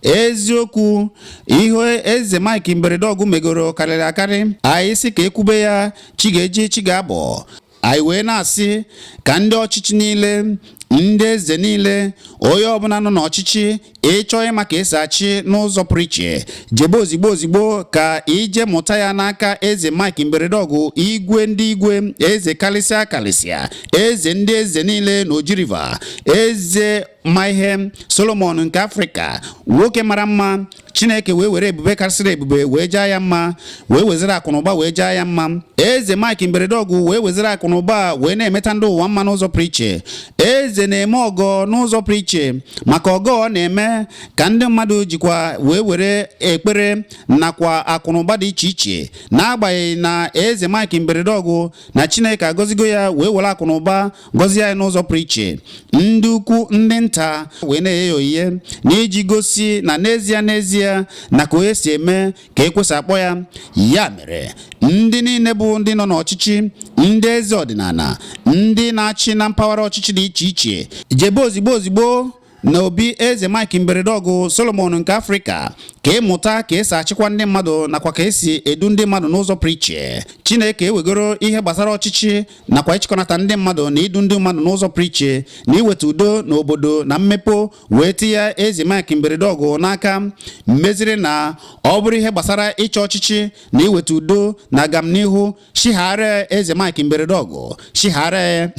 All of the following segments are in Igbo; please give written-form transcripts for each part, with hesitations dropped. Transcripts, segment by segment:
Eziokwu, ihe eze Mike Mberedeọgụ megoro karịrị akarị. Anyị sị ka ekwube ya, chi ga-eji chi ga-abọ. Anyị wee na-asị ka ndị ọchịchị niile, ndị eze niile, onye ọbụla nọ n'ọchịchị, ịchọ ịma ka esi achị n'ụzọ pụrụ iche, jebe ozigbo ozigbo ka ije mụta ya n'aka eze Mike Mberedeọgụ, igwe ndị igwe, eze kalịsịa kalịsịa, eze ndị eze niile na Oji River, eze ma ihe Solomon nke Afrịka, nwoke mara mma. Chineke wee were ebube karịsịrị ebube wee jaa ya mma, wee wezere akụnụba wee jaa ya mma. Eze Mike Mberedeọgụ wee wezere akụnụba wee na-emeta ndị ụwa mma n'ụzọ pụrụ iche. Eze na-eme ọgọ n'ụzọ pụrụ iche, maka ọgọ ọ na-eme ka ndị mmadụ jikwa wee were ekpere nakwa akụnụba dị iche iche. N'agbanyeghị na eze Mike Mberedeọgụ na Chineke agọzigo ya wee were akụnụba gọzie ya n'ụzọ pụrụ iche, ndị ukwu ndị nta wee na-enye ya onyinye n'iji gosi na n'ezie n'ezie na ka onye si eme ka ekwesị akpọ ya. Ya mere ndị niile bụ ndị nọ n'ọchịchị, ndị eze ọdịnala, ndị na-achị na mpaghara ọchịchị dị iche iche, jebe ozigbo ozigbo na obi eze Mike Mberedeọgụ Solomon nke Afrịka ka ịmụta ka esi achịkwa ndị mmadụ nakwa ka esi edu ndị mmadụ n'ụzọ pụrụ iche. Chineke ewegoro ihe gbasara ọchịchị nakwa ịchịkọnata ndị mmadụ na idu ndị mmadụ n'ụzọ pụrụ iche na iweta udo n'obodo na mmepe wee tinye eze Mike Mberedeọgụ n'aka, meziri na ọ bụrụ ihe gbasara ịchọ ọchịchị na iweta udo na agamnihu, shighara eze Mike Mberedeọgụ, shighara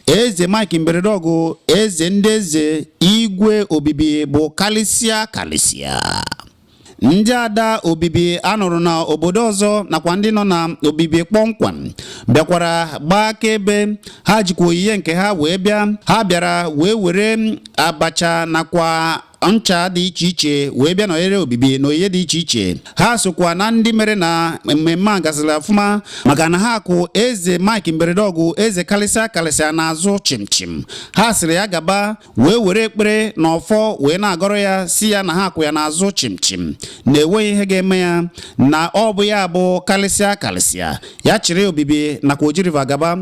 eze Mike Mberedeọgụ, eze ndị eze, igwe obibi bụ kalịsịa kalịsịa. Ndị ada obibi anụrụ na obodo ọzọ nakwa ndị nọ na obibi kpọmkwem bịakwara gbaa akaebe. Ha jikwa onyinye nke ha wee bịa. Ha bịara wee were abacha nakwa ncha dị iche iche wee bịa nọnyere obibi na onyinye dị iche iche. Ha sokwa na ndị mere na mmemme a gaziri ọfụma, maka na ha kwụ eze Mike Mberedeọgụ, eze kalịsịa kalịsịa, n'azụ chimchim. Ha sịrị ya gaba, wee were ekpere na ọfọ wee na-agọrọ ya, si ya na ha kwụ ya n'azụ chimchim, na enweghị ihe ga-eme ya, na ọ bụ ya bụ kalịsịa kalịsịa. Ya chịrị obibi nakwa Oji River gaba.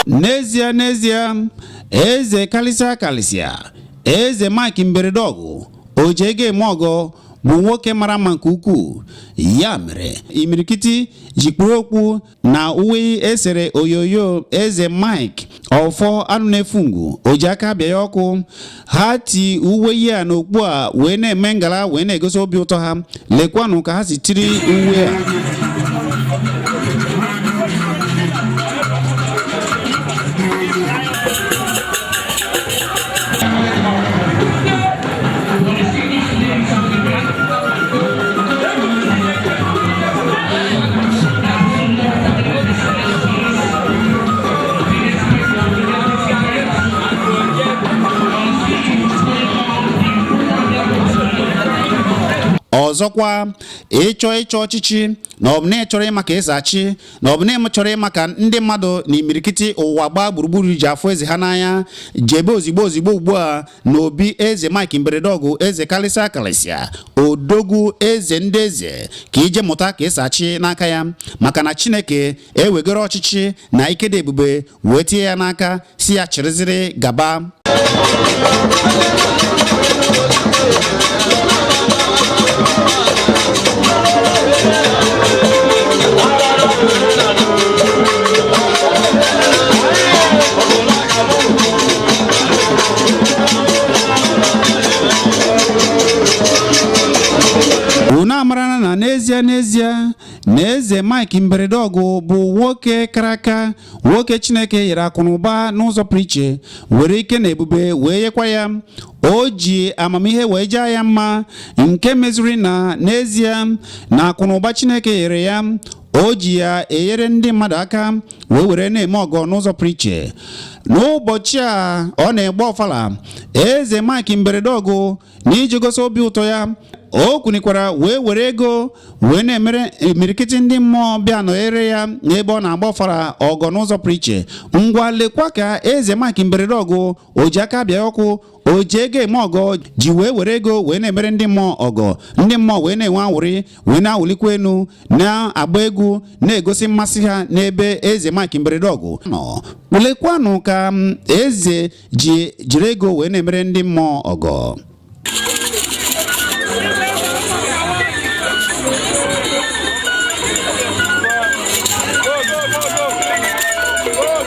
N'ezie n'ezie, eze kalịsịa kalịsịa, eze Mike Mberedeọgụ o ji ego eme ọgọ, bụ nwoke mara mma nke ukwuu. Ya mere imirikiti ji kpuru okpu na uwe esere onyonyo eze Mike ọfọ anụ na-efu ngwu o ji aka bịa ya ọkụ. Ha ti uwe ya na okpu a wee na-eme ngala, wee na-egosi obi ụtọ ha. Lekwanụ ka ha si tiri uwe a. Ọzọkwa, ịchọ ịchọ ọchịchị, na ọ bụ na ị chọrọ ịma ka esi achị, na ọ bụ na ị chọrọ ịma ka ndị mmadụ na imirikiti ụwa gbaa gburugburu ji afụ eze ha n'anya, jebe ozigbo ozigbo ugbu a na obi eze Mike Mberedeọgụ, eze kalịsịa kalịsịa, odogwu, eze ndị eze, ka ije mụta ka esi achị n'aka ya, maka na Chineke ewegoro ọchịchị na ike dị ebube wee tinye ya n'aka, si ya chịrịzịrị gaba. Unu amarana na n'ezie n'ezie na eze Eze Mike Mberedeọgụ bụ nwoke kara aka, nwoke Chineke nyere akụnụba n'ụzọ pụrụ iche, were ike na ebube wee nyekwa ya. O ji amamihe wee jaa ya mma, nke meziri na n'ezie na akụnụba Chineke nyere ya, o ji ya enyere ndị mmadụ aka wee were na-eme ọgọ n'ụzọ pụrụ iche. N'ụbọchị a ọ na-egbe ọfala, Eze Mike Mberedeọgụ, na iji gosi obi ụtọ ya, o kwunikwara wee were ego wee na-emere imirikiti ndị mmụọ bịa nọnyere ya n'ebe ọ na-agba ọfala ọgọ n'ụzọ pụrụ iche. Ngwa, lekwa ka Eze Mike Mberedeọgụ o ji aka bịa ọkụ, o ji ego eme ọgọ, ji wee were ego wee na-emere ndị mmụọ ọgọ. Ndị mmụọ wee na-enwe awụrị, wee na-awụlikwa elu, na-agba egwu, na-egosi mmasị ha n'ebe Eze Mike Mberedeọgụ nọ. Lekwanụ ka eze ji jiri ego wee na-emere ndị mmụọ ọgọ. Go, go, go, go. Go,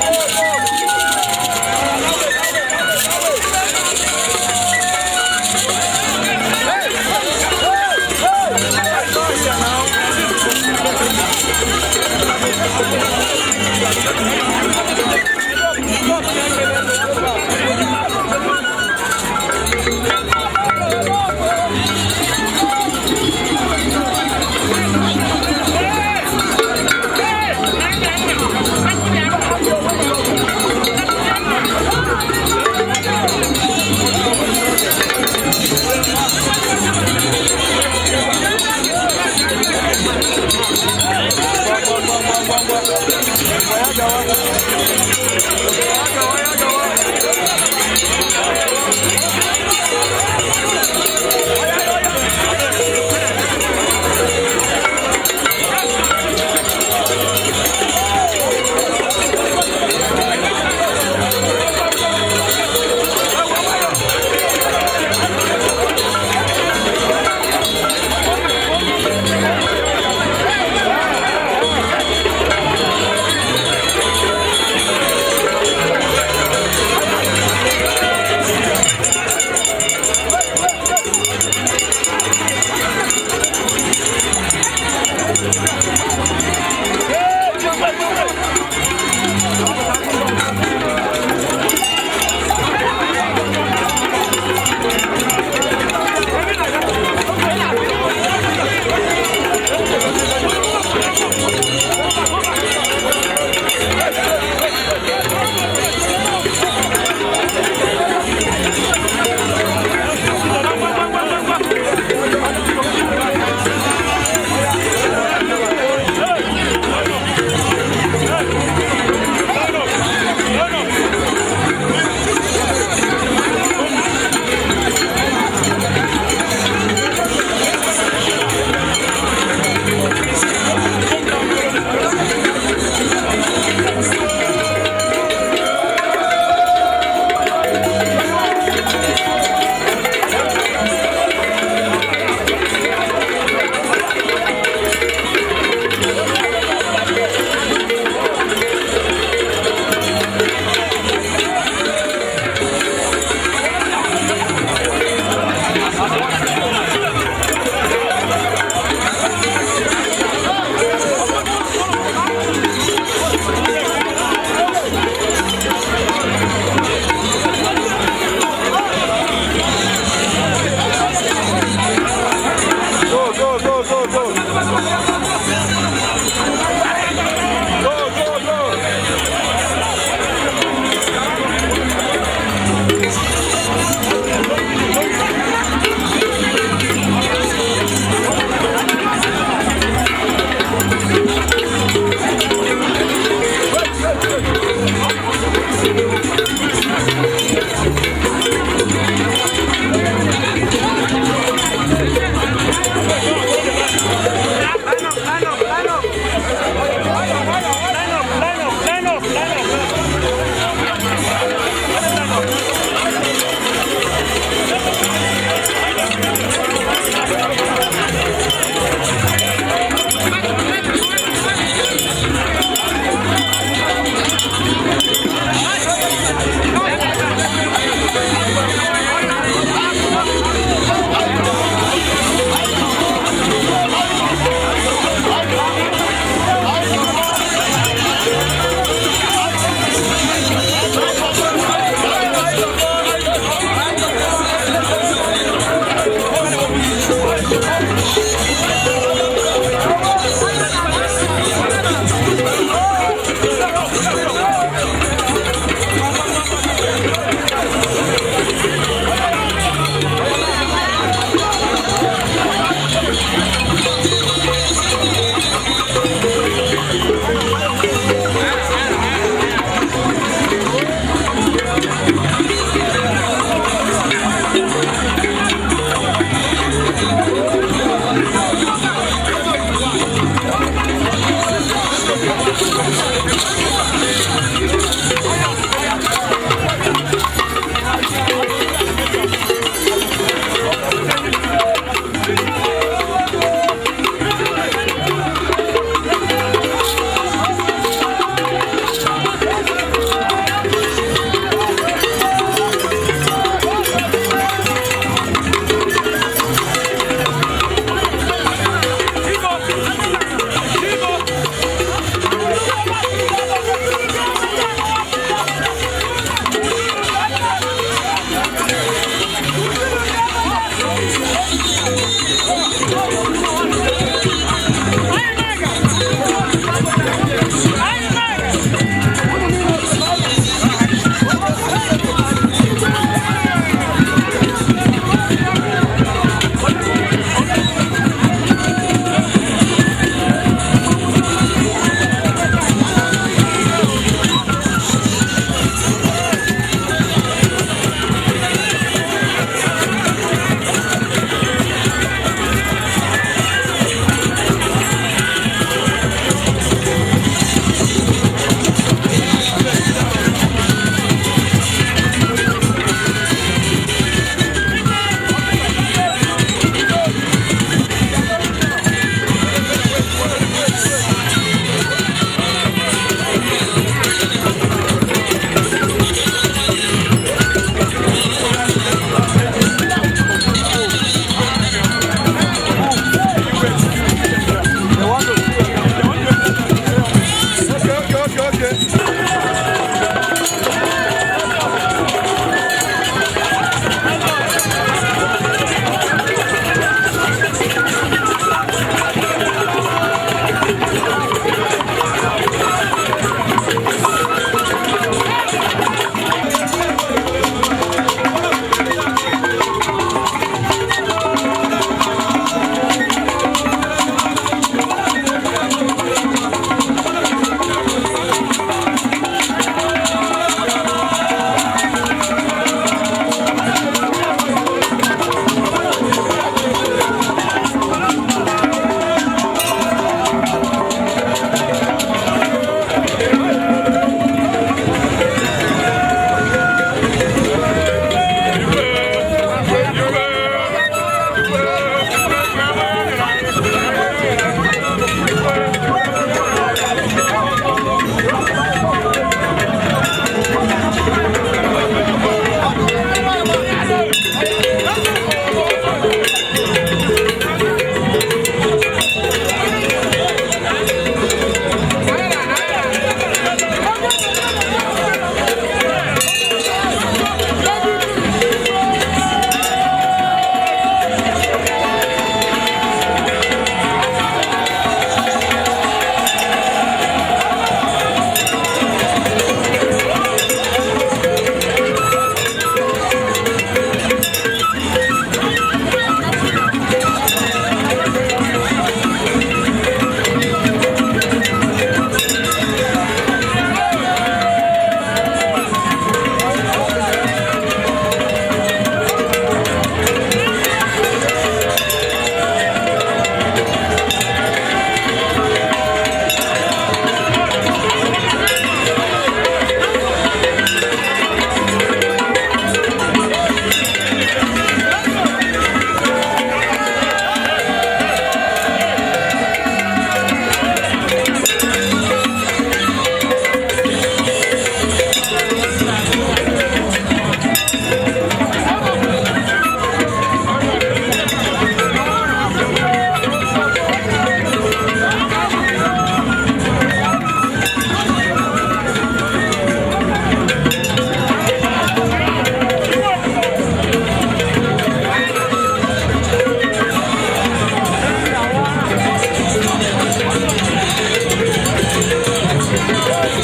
go, go.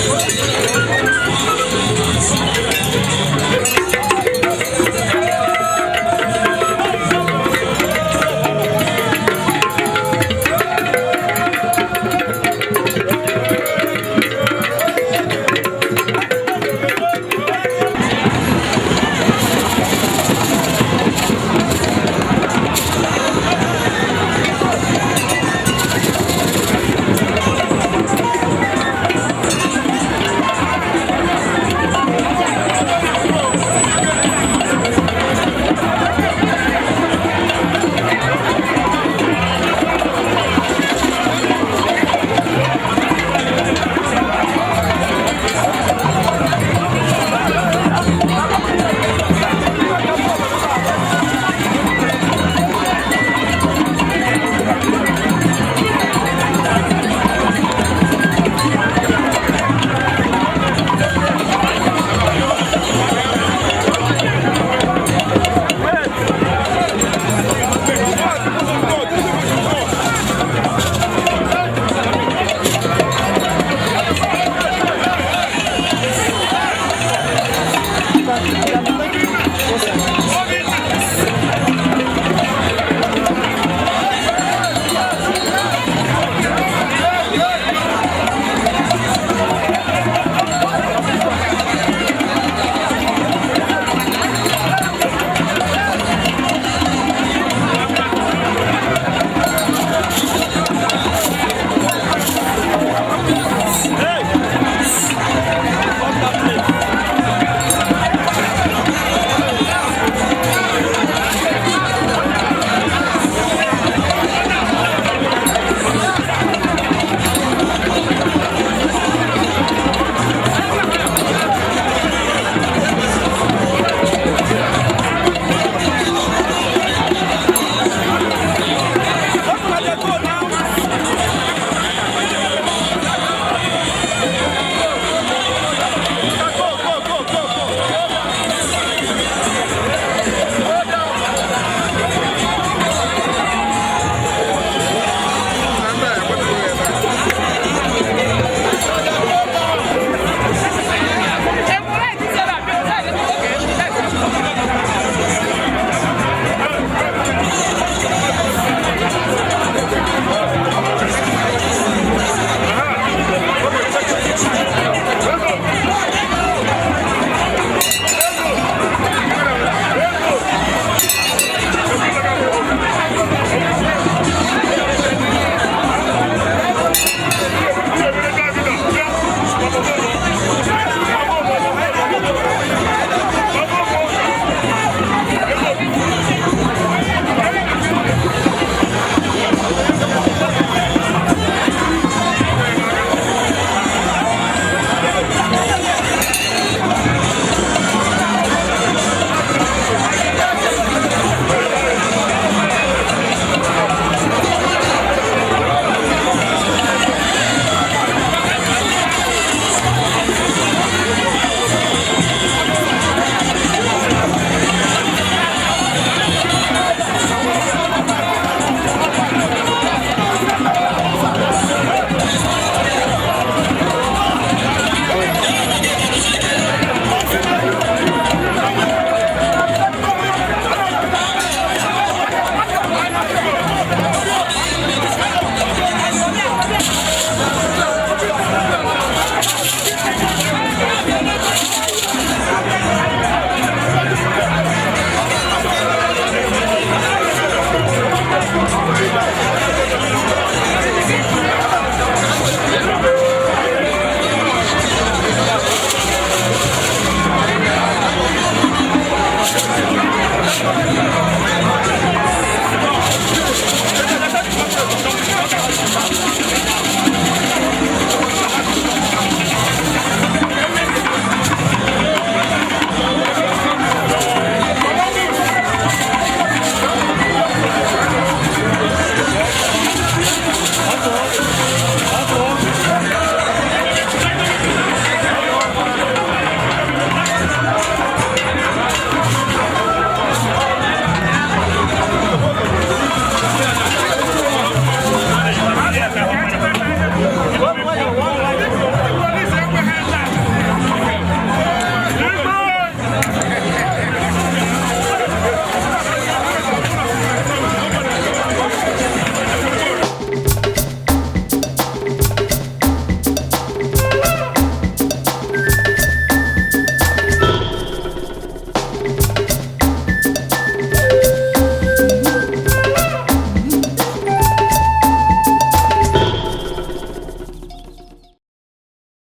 Go!